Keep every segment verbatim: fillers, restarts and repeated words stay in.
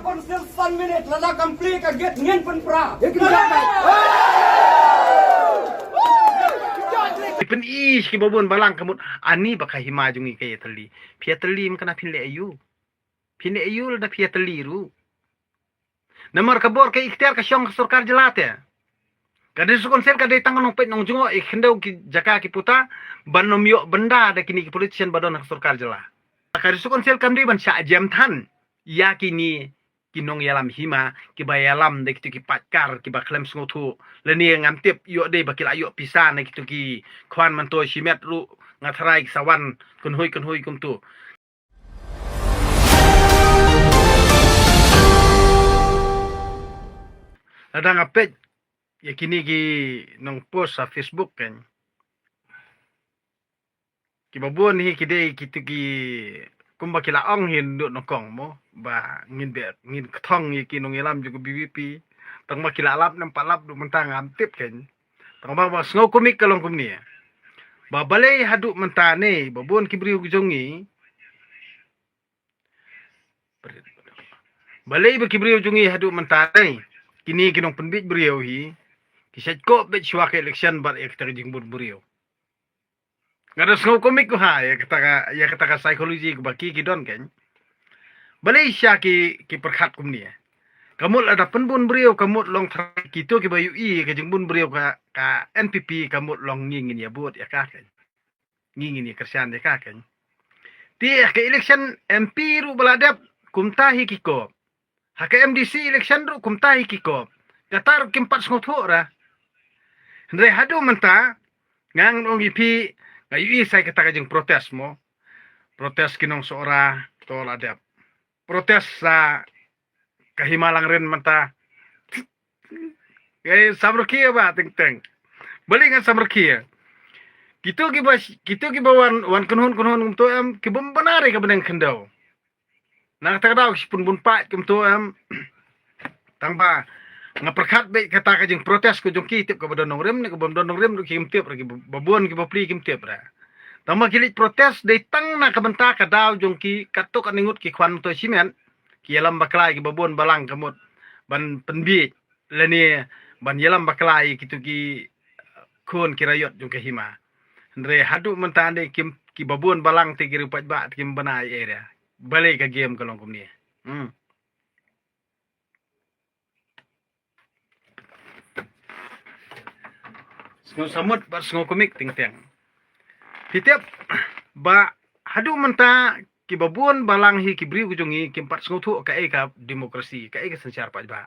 Council san minit, lada kam plie ka gate ngin pynpra. Ki pyni ki babun balang ka mut ani ba ka hima jong ngi ka ïatylli. Phi ïatylli mynta phin leh aïu? Phin leh aïu lada phi ïatylli ruh? Namar ka bor ka iktiar ka shong ka sorkar jylla te. Ka District Council ka dei tang ka nongpeit nongjngoh ïa ki khyndew ki jaka ki puta ban ym ïoh bynda da kine ki politician ba don ha ka sorkar jylla. Ka District Council kam dei ban shah jem than ïa kine ki nongïalam hima kiba ïalam da kito ki paidkar kiba khlem sngewthuh. Lane ngam tip ïoh dei ba ki la ïoh pisa na kito ki khwan myntoi shimet ruh, nga tharai ki sa wan kynhoi kynhoi kumto. Lada nga peit ïa kine ki nong post ha Facebook kan, kiba bun hi ki dei kito ki, kumba ki la ong hi ndu nyngkong mo, ba ngin beh ngin kthong ïa ki nongïalam jong ka VPP. Tang ba ki la lap ne ym pat lap, haduh mynta ngam tip kan. Tang ba, ba sngew kumne ka long kumne, ba balei haduh mynta ne ba bun ki briew ki jong ngi, balei ba ki briew jong ngi haduh mynta ne, kine ki nongpynbiej briew hi ki shait koh beit shuwa ka election bad ïa kata ka jingbun briew. Nga da sngew kumne ko ha ïa kata ka, ïa kata ka psychology kaba ki ki don kan. Balei sha ki ki pyrkhat kumne? Ka mut lada pynbun briew ka mut long tharai kito kiba ïohi ka jingbun briew ka, ka NPP ka mut long ngi ngin ïa vote ïa ka kan. Ngi ngin ïa kyrshan ïa ka kan. Te ha ka election MP ruh ba la dep kumta hi ki kop. Ha ka MDC election ruh kumta hi ki kop. Kata ruh kim pat sngewthuh ra. Hynrei haduh mynta nga ngan ong ïa phi, nga ïohi sa ïa kata ka jingprotest mo. Protest ki nong Sohra to la dep. Protest sa ka hima Langrin mynta. Ngai samrkhie ba teng teng. Balei ngan samrkhie? Kito kiba, kito kiba wan, wan kynhun kynhun kumto em, kibym bna re ka bneng khyndew. Na kata ka daw ki shipun bun paid kumto em. Tang ba nga pyrkhat beit kata ka jingprotest ka jong ki, tip kaba don nongrim ne kabym don nongrim ruh kim tip ra, kiba bun kiba plie kim tip ra. Tang ba ki leit protest dei tang na ka bynta ka daw jong ki, katto katne ngut ki khwan myntoi shimet, ki ïalam bakla ïa kiba bun balang ka mut ban pynbiej lane ban ïalam bakla ïa kito ki khun ki raiot jong ka hima. Hynrei haduh mynta ne kim, kiba bun balang te ki riew paidbah te kim bna ei ei re. Balei ka game ka long kumne? Hmm. Sngew samut bad sngew kumne teng teng. Phi tip ba haduh mynta kiba bun balang hi ki briew ki jong ngi kim pat sngewthuh kaei ka demokrasi, kaei ka synshar paidbah.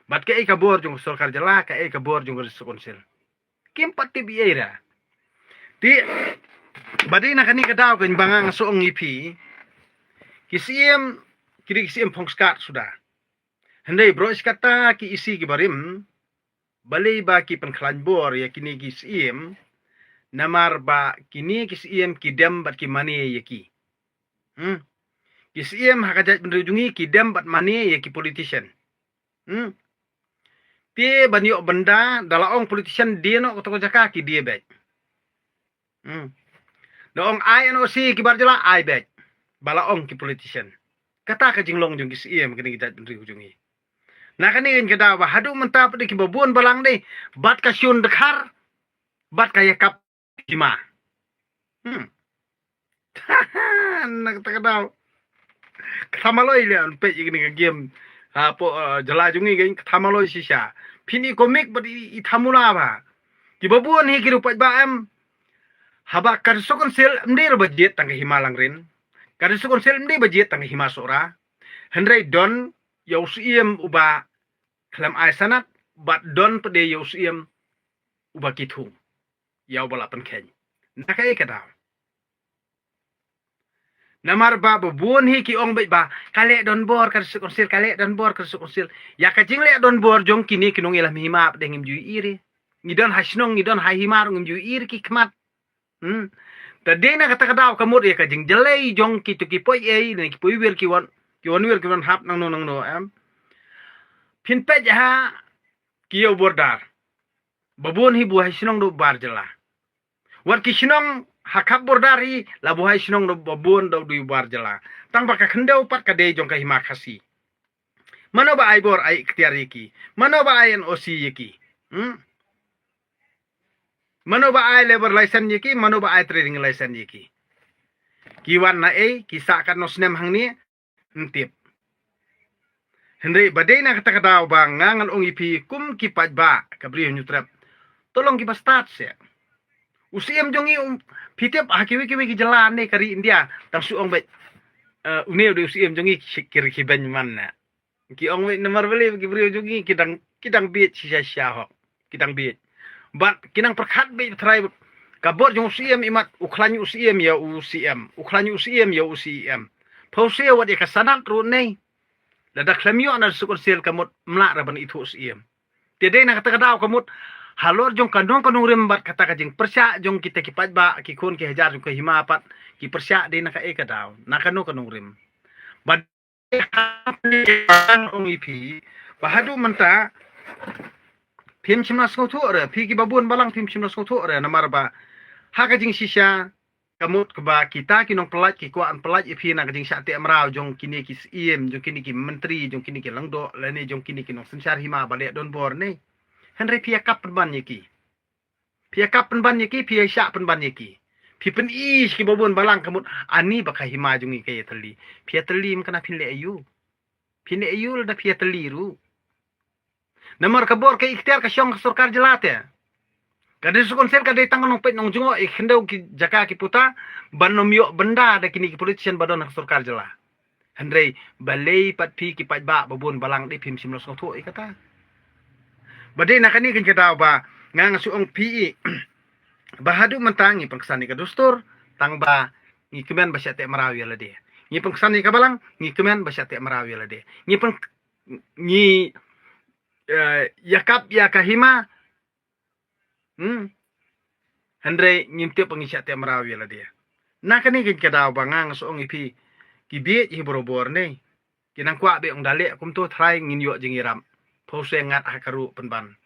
Bad kaei ka bor jong ka sorkar jylla, kaei ka bor jong ka District Council. Kim pat tip ei ei ra. Te ba dei na kane ka daw kan ba nga nga shu ong ïa phi, ki siem ki dei ki siem phong skat suda. Hynrei baroh shi katta ki EC ki barim, balei ba ki pynkhlaiñ bor ïa kine ki siem? Namar ba kine ki siem ki dem bad ki mane ïa ki. Hmm. Ki siem ha ka jaitbynriew jong ngi ki dem bad mane ïa ki politician. Hmm. Te ban ïoh bynda, da la ong politician die noh kato ka jaka ki die beit. Hmm. Da ong ai NOC ki bar jylla, ai beit. Ba la ong ki politician. Kata ka jinglong jong ki siem kine ki jaitbynriew jong ngi. Na kane ka daw ba haduh mynta pat dei kiba bun balang dei bad ka shun dkhar bad ka ïakap hima. Hmm. Na kata ka daw ka thamaloi leh, peit ïa kane ka game. Ha po, eh, jylla jong ngi ka thamaloi shisha. Phin i komik bad i, i thamula ba kiba bun hi ki riew paidbah em. Haba ka District Council ym dei ruh ba jied tang ka hima Langrin. Ka District Council ym dei ba jied tang ka hima Sohra. Hynrei don ïa u siem uba khlem ai sanad bad don pat de ïa u siem uba ki thung ïa uba la pynkheiñ. Na kaei ka daw? Namar ba ba bun hi ki ong beit ba ka leh donbor ka District Council, ka leh donbor ka District Council. Ïa ka jingleh donbor jong kine ki nongïalam hima pat de ngim ju ïohi re. Ngi don ha shnong, ngi don ha hima ruh ngim ju ïohi re ki khmat. Hmm. Te dei na kata ka daw ka mut ïa ka jingjlei jong kito ki poi ei ne ki poi wir ki wan, ki wan wir ki wan hap nangno nangno em. Phin peit ha ki ïew border. Ba bun hi buhai shnong da u bar jylla. Wat ki shnong ha khap border hi la buhai shnong da ba bun da u dei u bar jylla. Tang ba ka khyndew pat ka dei jong ka hima Khasi. Mano ba ai bor ai ikhtiar ïa ki? Mano ba ai N O C ïa ki? Hmm? Mano ba ai labour license ïa ki? Mano ba ai trading license ïa ki? Ki wan na ei, ki sah katno snem hangne, ym tip. Hynrei ba dei na kata ka daw ba nga ngan ong ïa phi kum ki paidbah ka Bri u Hynñiewtrep, to long kiba stad seh. U Siem jong ngi, um, phi tip ha kiwei kiwei ki jylla ne ka ri India, tang shu ong beit, eh, une u dei u Siem jong ngi, ki, ki, ki beiñ man na. Ki ong beit namar balei ki briew jong ngi ki dang, ki dang bieit shisha shisha hok. Ki dang bieit. Bad ki nang pyrkhat beit ba trai, ka bor jong u Siem, imat u khlaiñ u Siem ïa u Siem, u khlaiñ u Siem ïa u Siem. Pawse wat ïa ka sanad ruh ne. Lada khlem ïoh na District Council ka mut ym lah ruh ban ithuh u Siem. Te dei na kata ka daw ka mut halor jong ka nong ka nongrim bad kata ka jingpyrshah jong kita ki paidbah, ki khun ki hajar jong ka hima pat, ki pyrshah dei na kaei ka daw, na kano ka nongrim. Bad ong ïa phi ba haduh mynta phim shym la sngewthuh re, phi kiba bun balang phim shym la sngewthuh re, namar ba ha ka jingshisha ka mut kaba kita ki nongpyllait ki kwah ban pyllait ïa phi na ka jingshah teh mraw jong kine ki Siem, jong kine ki myntri, jong kine ki lyngdoh lane jong kine ki nongsynshar hima ba leh donbor ne. Hynrei phi ïa kap pynban ïa ki. Phi ïa kap pynban ïa ki, phi ïa shah pynban ïa ki. Phi pyni sha kiba bun balang ka mut ani ba ka hima jong ngi ka ïatylli. Phi ïatylli mynta phin leh aïu? Phin leh aïu lada phi ïatylli ruh? Namar ka bor ka ikhtiar ka shong ka sorkar jylla te. Ka District Council ka dei tang ka nongpeit nongjngoh ïa ki khyndew ki jaka ki puta ban ym ïoh bynda da kine ki politician ba don ha ka sorkar jylla. Hynrei balei pat phi ki paidbah ba bun balang dei phim shym la sngewthuh ïa kata? Ba dei na kane ka daw ba nga nga shu ong phi ba haduh mynta ngi pynksan ïa ka dustur tang ba ngi kmen ba shah teh mraw ïa lade. Ngi pynksan ïa ka balang, ngi kmen ba shah teh mraw ïa lade. Ngi pyn, ngi, eh, ïa kap ïa ka hima. Hmm. Hynrei ngim tip ba ngi shah teh mraw ïa lade. Na kane ka daw ba nga nga shu ong ïa phi, ki bieit hi barabor ne. Ki nang kwah beit ong da leh kumto trai ngin ïoh jingïarap. Pawse ngat ha ka ruh pynban.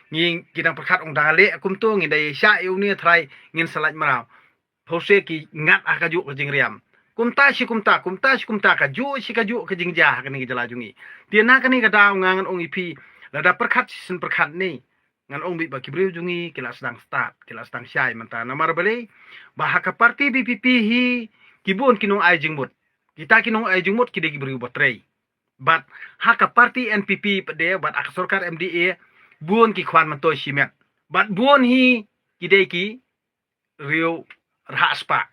Ngi, ki nang pyrkhat ong da leh kumto ngin da ïa shah ïa une trai ngin sa lait mraw. Pawse ki ngat ha kajuh ka jingriam. Kumta shi kumta, kumta shi kumta, kajuh shi kajuh ka jingjia ha kane ka jylla jong ngi. Te na kane ka daw nga ngan ong ïa phi, lada pyrkhat shisien pyrkhat ne, ngan ong beit ba ki briew jong ngi ki la sdang stad, ki la sdang shai mynta. Namar balei? Ba ha ka party V P P hi ki bun ki nongai jingmut. Kita ki nongai jingmut ki dei ki briew ba trei. Bad ha ka party N P P pat de, bad ha ka sorkar M D A, bun ki khwan myntoi shimet. Bad bun hi ki dei ki riew rhah spah.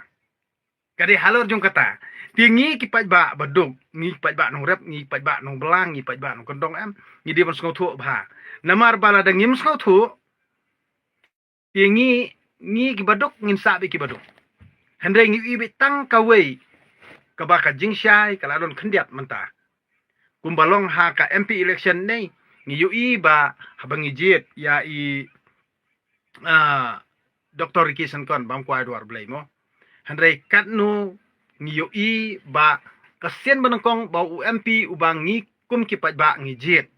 Ka dei halor jong kata. Te ngi ki paidbah baduk, ngi ki paidbah nongrep, ngi ki paidbah nongblang, ngi ki paidbah nongkyndong em, ngi dei ban sngewthuh bha. Namar ba lada ngim sngewthuh, te ngi, ngi ki baduk ngin sah beit ki baduk. Hynrei ngi ïohi beit tang kawei kaba ka jingshai ka la don khyndiat mynta. Kumba long ha ka M P election ne, ngi ïohi ba haba ngi jied ïa i, ah, Doctor Ricky Syngkon bam kwai dwar Blei mo. Hynrei katno ngi ïohi ba ka sien ba nyngkong ba u M P uba ngi kum ki paidbah ngi jied.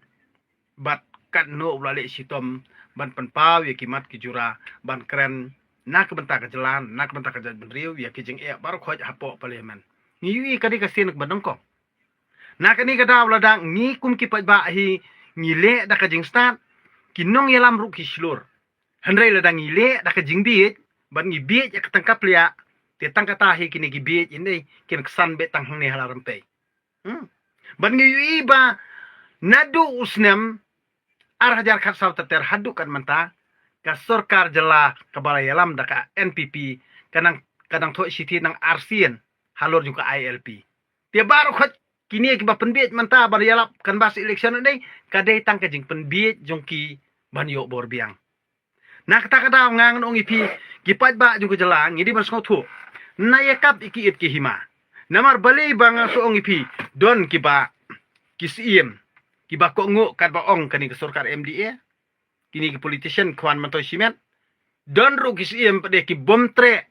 Bad katno u la leh shitom ban pynpaw ïa ki mat ki jura ban kren na ka bynta ka jylla, na ka bynta ka jaitbynriew, ïa ki jingeh baroh khoit hapoh Parliament. Ngi ïohi ka dei ka sien ba nyngkong. Na kane ka daw lada ngi kum ki paidbah hi ngi leh da ka jingstad, ki nongïalam ruh ki shlur. Hynrei lada ngi leh da ka jingbieit, bad ngi bieit ïa ka tang ka pliah, te tang kata hi kine ki bieit ïa ne, kin ksan beit tang hangne ha la rympei. Hmm. Bad ngi ïohi ba naduh u snem ar hajar khatsaw ter ter haduh kat mynta, ka sorkar jylla kaba la ïalam da ka N P P, ka nang, ka nang thoh shithi nang arsien halor jong ka I L P. Te baroh khoit kine kiba pynbieit mynta ban ïalap canvass election ne, ka dei tang ka jingpynbieit jong ki ban ïoh bor biang. Na kata ka daw nga ngan ong ïa phi, ki paidbah jong ka jylla ngi dei ban sngewthuh. Na ïa kap ïa ki it ki hima. Namar balei ba nga shu ong ïa phi, don kiba, ki Siem, kiba kohnguh katba ong kane ka sorkar M D A, kine ki politician khwan myntoi shimet. Don ruh ki Siem pat de ki bym treh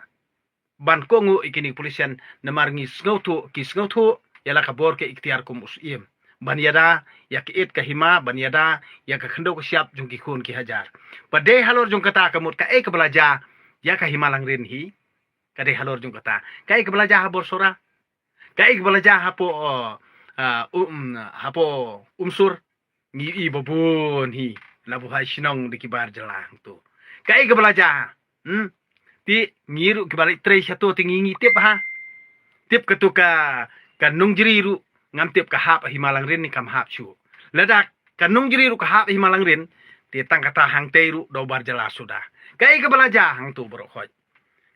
ban kohnguh ïa kine ki politician, namar ngi sngewthuh, ki sngewthuh ïa la ka bor ka ikhtiar kum u Siem ban ïada ïa ka it ka hima, ban ïada ïa ka khyndew ka shyiap jong ki khun ki hajar. Pat de halor jong kata ka mut kaei kaba la jia ïa ka hima Langrin hi, ka dei halor jong kata. Kaei kaba la jia ha Borsora, kaei kaba la jia hapoh, oh, ah, um, hapoh Umsur, ngi ïohi ba bun hi, la buhai shnong da ki bar jylla hangto. Kaei kaba la jia? Hmm? Te ngi ruh kiba leit trei shato te ngi ngi tip ha. Tip kato ka, ka Nongjri ruh ngam tip ka hap ha Hima Langrin ne kam hap shuh. Lada ka Nongjri ruh ka hap ha Hima Langrin, te tang kata hangtei ruh da u bar jylla suda. Kaei kaba la jia hangto baroh khoit?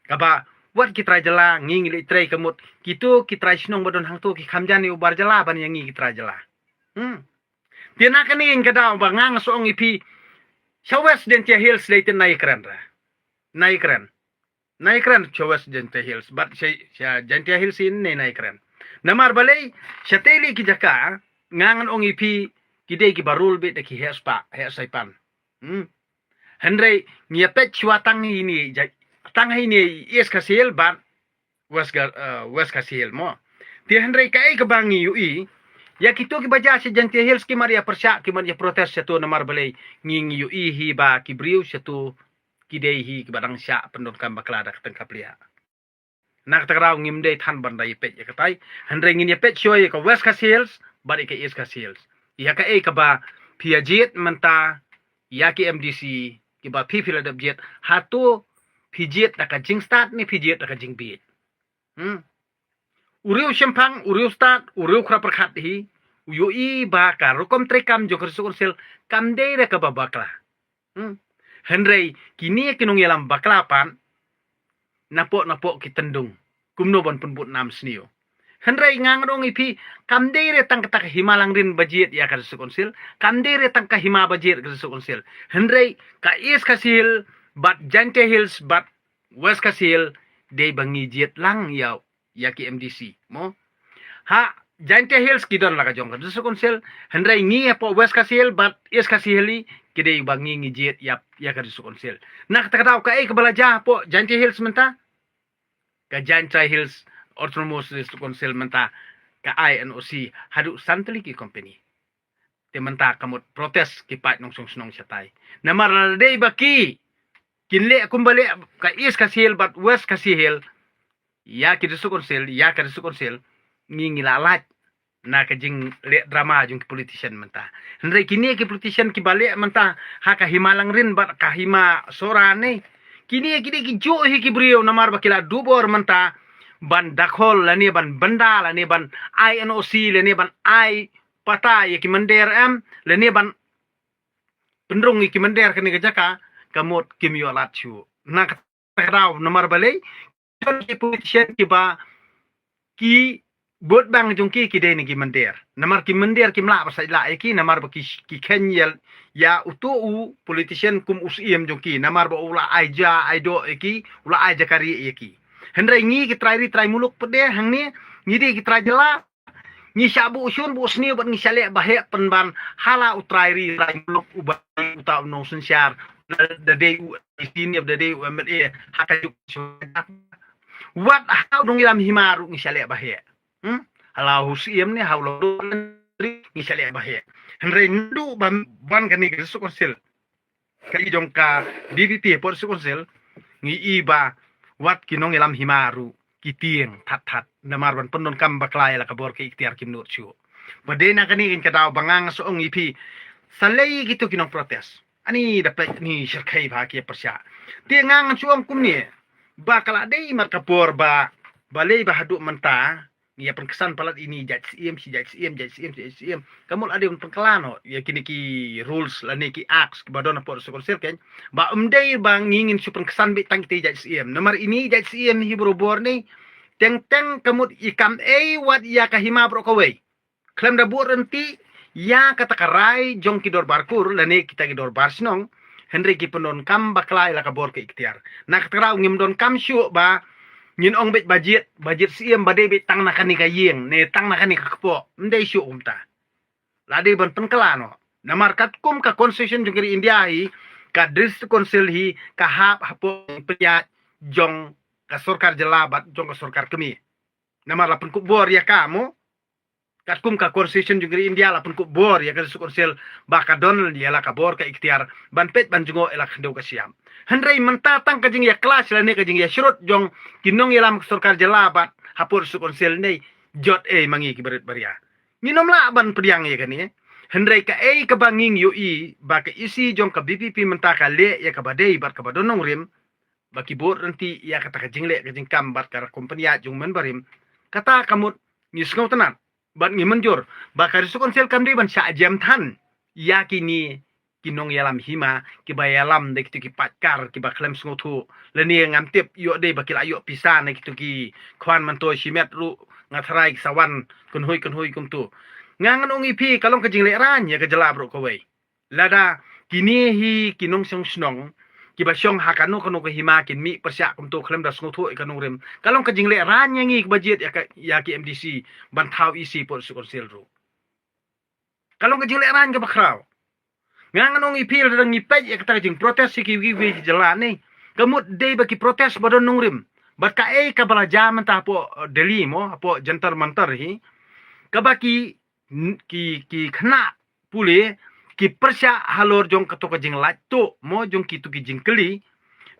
Kaba wat ki trai jylla ngi ngi leit trei ka mut kito ki trai shnong ba don hangto ki kham jan ïa u bar jylla ban ïa ngi ki trai jylla. Hmm. Te na kane ka daw ba nga nga shu ong ïa phi, sha West Jaintia Hills lei te na ïakren ra. Na ïakren. Na ïakren sha West Jaintia Hills, bad sha, sha Jaintia Hills hi ne na ïakren. Namar balei, shatei lei ki jaka, nga ngan ong ïa phi, ki dei kiba rule beit da ki heh spah, heh saipan. Hmm. Hynrei ngi ïa peit shuwa tang hi ne, ja-, tang hi ne East Khasi Hills bad West Ga-, eh, West Khasi Hills mo. Te hynrei kaei kaba ngi ïohi, ïa kito kiba jia sha Jaintia Hills ki mar ïa pyrshah, ki mar ïa protest shato namar balei, ngi ngi ïohi hi ba ki briew shato ki dei hi kiba dang shah pyndonkam bakla da ka tyngka pliah. Na kata ka daw ngim dei than ban da ïa peit ïa katai. Hynrei ngin ïa peit shuwa ïa ka West Khasi Hills bad ïa ka East Khasi Hills. Ïa kaei kaba phi ïa jied mynta ïa ki M D C kiba phi phi la dep jied, hato phi jied da ka jingstad ne phi jied da ka jingbieit? Hmm. U riew shemphang, u riew stad, u riew khraw pyrkhat hi, u ïohi ba ka rukom treikam jong ka District Council kam dei re kaba bakla. Hmm. Hynrei kine ki nongïalam bakla pat napoh napoh ki tyndung kumno ban pynbud nam sniew. Hynrei nga ngan ong ïa phi, kam dei re tang kata ka Hima Langrin ba jied ïa ka District Council, kam dei re tang ka Hima ba jied ka District Council. Hynrei ka East Khasi Hills bad Jaintia Hills bad West Khasi Hills dei ba ngi jied lang ïa, ïa ki M D C mo. Ha Jaintia Hills ki don la ka jong ka District Council, hynrei ngi hapoh West Khasi Hills bad East Khasi Hills ki dei ba ngi ngi jied ïa, ïa ka District Council. Na kata ka daw kaei kaba la jia hapoh Jaintia Hills mynta? Ka Jaintia Hills Autonomous District Council mynta ka ai N O C haduh san tylli ki company. Te mynta ka mut protest ki paid nongshong shnong shatai. Namar la dei ba ki kin leh kumba leh ka East Khasi Hills bad West Khasi Hills ïa ki District Council, ïa ka District Council, ngi ngi la lait na ka jingleh drama jong ki politician mynta. Hynrei kine ki politician kiba leh mynta ha ka Hima Langrin bad ka Hima Sohra ne, kine ki dei ki juh hi ki briew namar ba ki la duh bor mynta ban dakhol lane ban bynda lane ban ai N O C lane ban ai pata ïa ki mynder em lane ban pynrung ïa ki mynder kane ka jaka, ka mut kim ïoh lad shuh. Na kata ka daw namar balei, ki politician kiba ki vote bank jong ki ki dei na ki mynder. Namar ki mynder kim lah ba sait lah ïa ki namar ba ki, ki khein ïa, ïa uto u politician kum u Syiem jong ki namar ba u la ai ja ai doh ïa ki, u la ai jaka rieh ïa ki. Hynrei ngi ki trai ri trai muluk pat de hangne, ngi dei ki trai jylla, ngi shah buh shun buh sniew bad ngi shah leh ba heh pynban ha la u trai ri trai muluk uba uta u nongsynshar, da dei u M C ne da dei u M L A ha ka juk. Wat ha u nongïalam hima ruh ngi shah leh ba heh. Hmm? Ha la u Syiem ne ha u la ngi shah leh ba heh. Hynrei ndu ban, ban kane ka District Council ka i jong ka D P P hapoh District Council, ngi i ba wat ki nongïalam hima ruh ki tieng that that namar ban pyndonkam bakla ïa la ka bor ka iktiar kim nud shuh. Ba dei na kane ka daw ba nga nga shu ong ïa phi, sa lei kito ki nong protest, ani da peit ni syrkhei ba ki pyrshah. Te nga nga shu ong kumne, ba ka la dei mar ka por ba, balei ba haduh mynta ngi ïa pynksan palat ine i jait Syiem, shi jait Syiem, jait Syiem, shi jait Syiem. Ka mut la dei ban pynkylla noh ïa kine ki rules lane ki acts kiba don hapoh District Council kein. Ba ym dei ba ngi ngin shu pynksan beit tang kita i jait Syiem. Namar ine i jait Syiem hi barabor ne, teng teng ka mut i kam ei wat ïa ka hima baroh kawei. Khlem da buh ryntih ïa kata ka rai jong ki dorbar kur lane kita ki dorbar shnong, hynrei ki pyndonkam bakla ïa la ka bor ka iktiar. Na kata ka daw ngim donkam shuh ba ngin ong beit ba jied, ba jied Syiem ba dei beit tang na kane ka ïing ne tang na kane ka kpoh. Ym dei shuh kumta. La dei ban pynkylla noh. Namar katkum ka Constitution jong ka ri India hi, ka District Council hi ka hap hapoh pynïaid jong ka sorkar jylla bad jong ka sorkar kmie. Namar la pynkup bor ïa ka mo. Katkum ka Constitution jong ka ri India la pynkup bor ïa ka District Council ba ka don ïa la ka bor ka iktiar ban peit ban jngoh ïa la ka khyndew ka shyiap. Hynrei mynta tang ka jingïa clash lane ka jingïa shrut jong ki nongïalam ka sorkar jylla bad hapoh District Council ne jot ei ma ngi ki barit baria. Ngin ym lah ban pdiang ïa kane. Hynrei kaei kaba ngi ïohi ba ka E C jong ka V P P mynta ka leh ïa kaba dei bad kaba don nongrim, ba ki bud ryntih ïa kata ka jingleh ka jingkam bad ka company jong u member barim. Kata ka mut ngi sngewtynnat bad ngi mynjur ba ka District Council kam dei ban shah jem than ïa kine ki nongïalam hima kiba ïalam da kito ki paidkar kiba khlem sngewthuh. Lane ngam tip ïoh dei ba ki la ïoh pisa na kito ki khwan myntoi shimet ruh, nga tharai ki sa wan kynhoi kynhoi kumto. Nga ngan ong ïa phi, ka long ka jinglehrain ïa ka jylla baroh kawei. Lada kine hi ki nongshong shnong kiba shong ha kano kano ka hima kin mih pyrshah kumto khlem da sngewthuh ïa ka nongrim, ka long ka jinglehrain ïa ngi kiba jied ïa ka, ïa ki M D C ban thaw E C pud District Council ruh. Ka long ka jinglehrain kaba khraw. Nga ngan ong ïa phi, lada ngi peit ïa kata ka jingprotest ïa kiwei kiwei ki jylla ne, ka mut dei ba ki protest ba don nongrim. Bad kaei kaba la jia mynta hapoh, eh, Delhi mo, hapoh Jantar Mantar hi, kaba ki, ki, ki khynnah pule ki pyrshah halor jong kato ka jinglait tuh mo, jong kito ki jingkylli.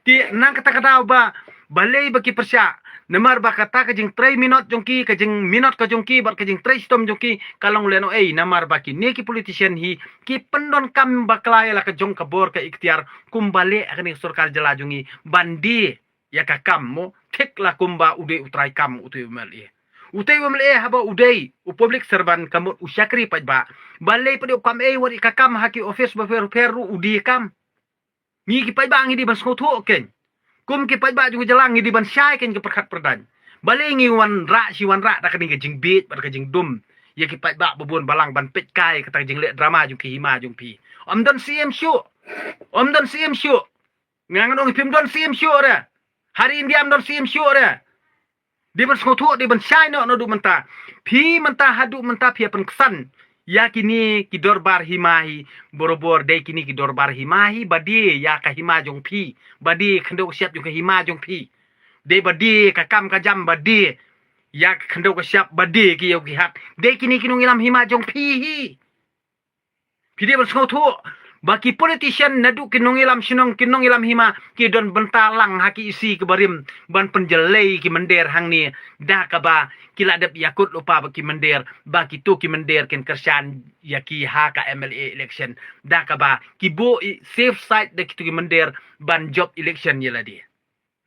Te na kata ka daw ba, balei ba ki pyrshah? Namar ba kata ka jingtrei minot jong ki, ka jingminot ka jong ki bad ka jingtrei shitom jong ki ka long lehnohei, namar ba kine ki politician hi ki pyndonkam bakla ïa la ka jong ka bor ka iktiar kumba leh ha kane ka sorkar jylla jong ngi ban die ïa ka kam mo, thik la kumba u dei u trai kam utei u M L A. Utei u M L A haba u dei u public servant, ka mut u shakri paidbah, balei pat u kam ei wat ïa ka kam ha ki office bapher bapher ruh u die kam. Ngi ki paidbah ngi dei ban sngewthuh kein. Kum ki paidbah jong ka jylla ngi dei ban shai kein ka pyrkhat pyrdaiñ. Balei ngi wanrah shi wanrah da kane ka jingbieit bad ka jingdum ïa ki paidbah babun balang ban peit kai kata ka jingleh drama jong ki hima jong phi. Ym don C M shuh. Ym don C M shuh. Nga ngan ong phim don C M shuh re. Hari India ym don C M shuh re. Dei ban sngewthuh, dei ban shai noh naduh mynta. Phi mynta haduh mynta phi ïa pynksan ïa kine ki dorbar hima hi, barabor dei kine ki dorbar hima hi ba die ïa ka hima jong phi, ba die khyndew ka shyiap jong ka hima jong phi. Dei ba die ka kam ka jam, ba die ïa ka khyndew ka shyiap, ba die ki ïew ki hat. Dei kine ki nongïalam hima jong phi hi. Phi dei ban sngewthuh ba ki politician naduh ki nongïalam shnong, ki nongïalam hima, ki don bynta lang ha ki E C kiba rim ban pynjlei ki mynder hangne, da kaba ki la dep ïakut lypa bad ki mynder ba kito ki mynder kin kyrshan ïa ki ha ka M L A election, da kaba ki buh i safe side da kito ki mynder ban jop election ïa lade.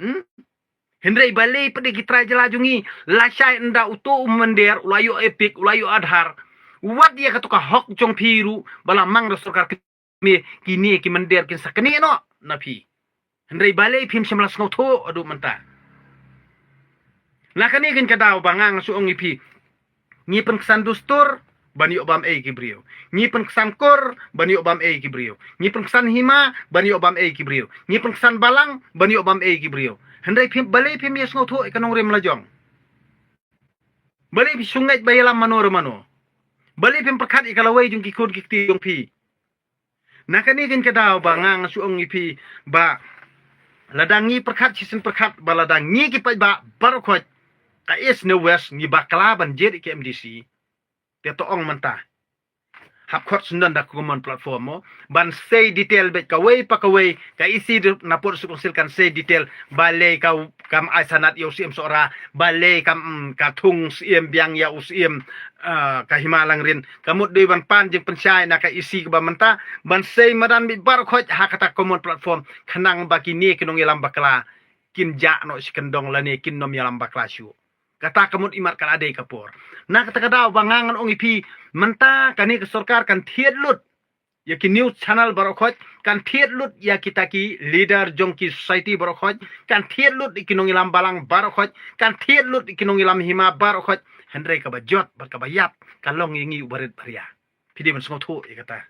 Hmm? Hynrei balei pat de ki trai jylla jong ngi, lashai ynda uto u mynder u la ïoh EPIC, u la ïoh Aadhaar, wat ïa kato ka hok jong phi ruh ba la mang da sorkar kmie, kine ki mynder kin sa knieh noh na phi. Hynrei balei phim shym la sngewthuh haduh mynta? Na kane kein ka daw ba nga nga shu ong ïa phi, ngi pynksan dustur ban ïoh bam ei ki briew. Ngi pynksan kur ban ïoh bam ei ki briew. Ngi pynksan hima ban ïoh bam ei ki briew. Ngi pynksan balang ban ïoh bam ei ki briew. Hynrei phim, balei phim ïa sngewthuh ïa ka nongrim la jong? Balei phi shu ngeit ba ïalam mano re mano? Balei phim pyrkhat ïa ka lawei jong ki khun ki kti jong phi? Na kane kein ka daw ba nga nga shu ong ïa phi ba lada ngi pyrkhat shisien pyrkhat ba lada ngi ki paidbah baroh khoit ka East ne West ngi bakla ban jied ïa ki M D C, te to ong mynta. Hap khot sngewdon da ka common platform mo, ban sei detail beit kawei pa kawei, ka E C na pud District Council kan sei detail balei ka kam ai sanad ïa u Syiem Sohra, balei kam, mm, ka thung Syiem biang ïa u Syiem, ah, ka Hima Langrin. Ka mut dei ban pan jingpynshai na ka E C kaba mynta, ban sei madan beit baroh khoit ha kata common platform, khnang ba kine ki nongïalam bakla kin jah noh shi kyndong lane kin nym ïalam bakla shuh. Kata ka mut imat ka la dei ka por. Na kata ka daw ba nga ngan ong ïa phi, mynta kane ka sorkar kan thied lut ïa ki news channel baroh khoit, kan thied lut ïa kita ki leader jong ki society baroh khoit, kan thied lut ïa ki nongïalam balang baroh khoit, kan thied lut ïa ki nongïalam hima baroh khoit. Hynrei kaba jot bad kaba ïap ka long ïa ngi u barit baria. Phi dei ban sngewthuh ïa kata.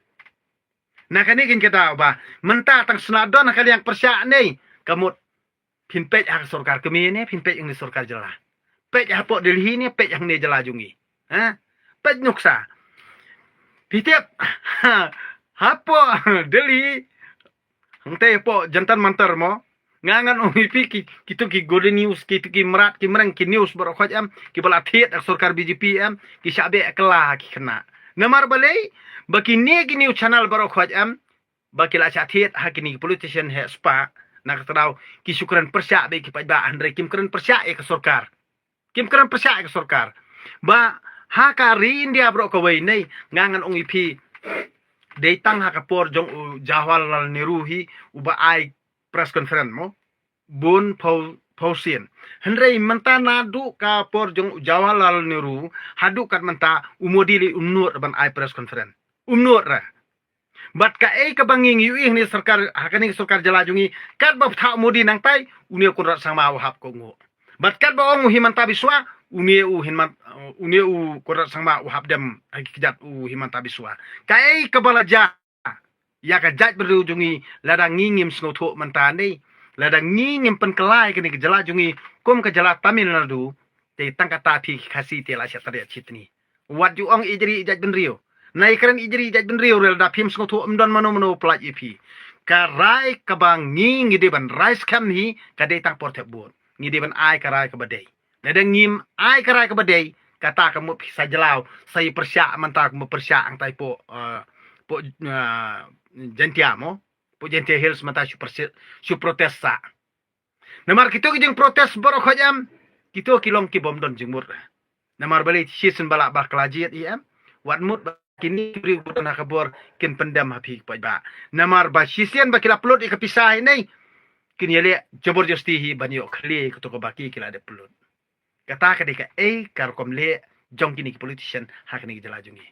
Na kane kein ka daw ba mynta tang sngewdon ha ka liang pyrshah ne, ka mut phin peit ha ka sorkar kmie ne phin peit hangne sorkar jylla? Peit hapoh Delhi ne peit hangne jylla jong ngi? Ha? Peit nuksa. Phi tip, hapoh Delhi, hangtei hapoh Jantar Mantar mo, nga ngan ong ïa phi, ki, kito ki Golden News, kito ki Mrad ki Mreng ki news baroh khoit em, kiba la thied da ka sorkar B J P em, ki shah beh kylla ha ki khynnah. Namar balei? Ba kine ki news channel baroh khoit em, ba ki la shah thied ha kine ki politician heh spah, na kata ka daw ki shu kren pyrshah beit ïa ki paidbah hynrei kim kren pyrshah ïa ka sorkar. Kim kren pyrshah ïa ka sorkar. Ba Ha ka ri India baroh kawei nei, nga ngan ong ïa phi, dei tang ha ka por jong u Jawaharlal Nehru hi uba ai press conference mo, bun phew, phew sien. Hynrei mynta naduh ka por jong u Jawaharlal Nehru haduh kat mynta, u Modi lei um nud ban ai press conference. Um nud re. Bad kaei kaba ngi ïohi ha kane ka sorkar, ha kane ka sorkar jylla jong ngi, katba pyrthah u Modi nangtai, une u Conrad Sangma u hap kohnguh. Bad katba ong u Himanta Biswa, une u Himant-, une u Conrad Sangma u hap dem ha ki kjat u Himanta Biswa. Kaei kaba la jia ïa ka jaitbynriew jong ngi, lada ngi ngim sngewthuh mynta ne, lada ngi ngim pynkylla ïa kane ka jylla jong ngi kum ka jylla Tamil Nadu, te tang kata phi ki Khasi te la shah tariat shitni. Wat ju ong ïeit ri ïeit jaitbynriew. Nai kren ïeit ri ïeit jaitbynriew re, lada phim sngewthuh, ym don mano mano pyllait ïa phi. Ka rai kaba ngi, ngi dei ban rai skhem hi, ka dei tang por thep vote. Ngi dei ban ai ka rai kaba dei. Lada ngim ai ka rai kaba dei, kata ka mut phi sa jyllaw, sa ïa pyrshah mynta kumba pyrshah hangtai poh, eh, poh, eh, Jaintia mo, poh Jaintia Hills mynta shu pyrshah, shu protest sa. Namar kito ki jingprotest baroh khoit em, kito ki long ki bym don jingmut. Namar balei? Shisien ba lah bakla jied ïa em. Wat mut ba kine ki briew ba don ha ka bor kin pyndem ha phi ki paidbah. Namar ba shisien ba ki la pynlut ïa ka pisa hi nei, kin ïaleh jabardasti hi ban ïoh khlieh kato kaba ki, ki la dep pynlut. Kata ka dei kaei ka rukom leh jong kine ki politician ha kane ka jylla jong ngi.